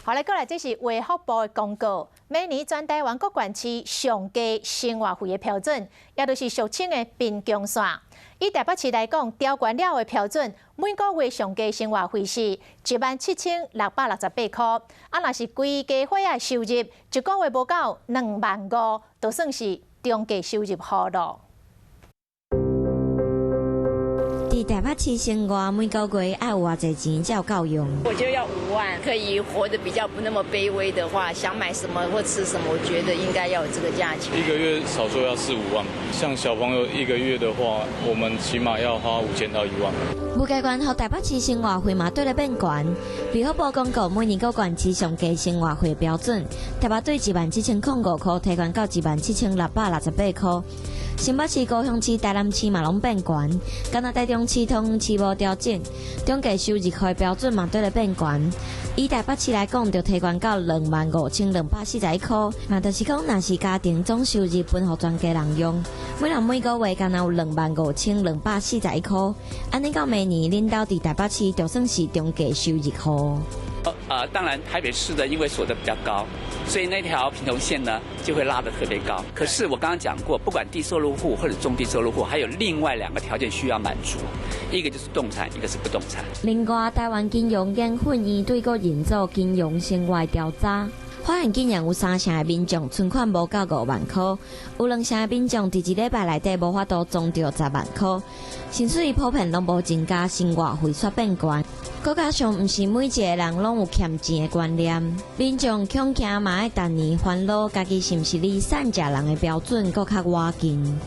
好來，過來，這是衛福部的公告，每年全台灣各縣市上低生活費的標準，也就是俗稱的貧窮線。以台北市來講，調懸了後的標準，每個月上低生活費是17,668塊。啊，若是規家伙仔收入一個月無夠2萬5，就算是中低收入戶囉。佇台北市生活，每個月愛有偌濟錢才有夠用？我就要5萬，可以活得比較不那麼卑微的話，想買什麼或吃什麼，我覺得應該要有這個價錢。一個月少說要四五萬，像小朋友一個月的話，我們起碼要花5000到1萬。物價懸，予台北市生活費嘛綴咧變懸。衛福部公告，每年各縣市上低生活費標準，台北對17,005塊提懸到17,668塊。新北市、高雄市、台南市嘛攏變懸，干焦台中市、桃園市無調整，中低收入戶標準嘛綴咧變懸。以台北市來講，就提懸到25,241塊，嘛就是講，若是家庭總收入分予全家人用，每人每個月干焦有25,241塊。按呢到明年，恁兜佇台北市就算是中低收入戶。當然台北市的因為所得比較高，所以那條貧窮線呢就會拉得特別高。可是我剛剛講過，不管低收入戶或者中低收入戶，還有另外兩個條件需要滿足，一個就是動產，一個是不動產。另外，台灣金融研訓院對個人做金融生活調查，發現竟然有三成的民眾存款無夠5萬塊，有兩成的民眾佇一禮拜內底無法度攢著10萬塊，薪水普遍攏無增加，生活費煞變懸。閣加上，毋是每一個人攏有儉錢的觀念，民眾恐驚嘛愛逐年煩惱家己是毋是離散食人的標準閣較倚近。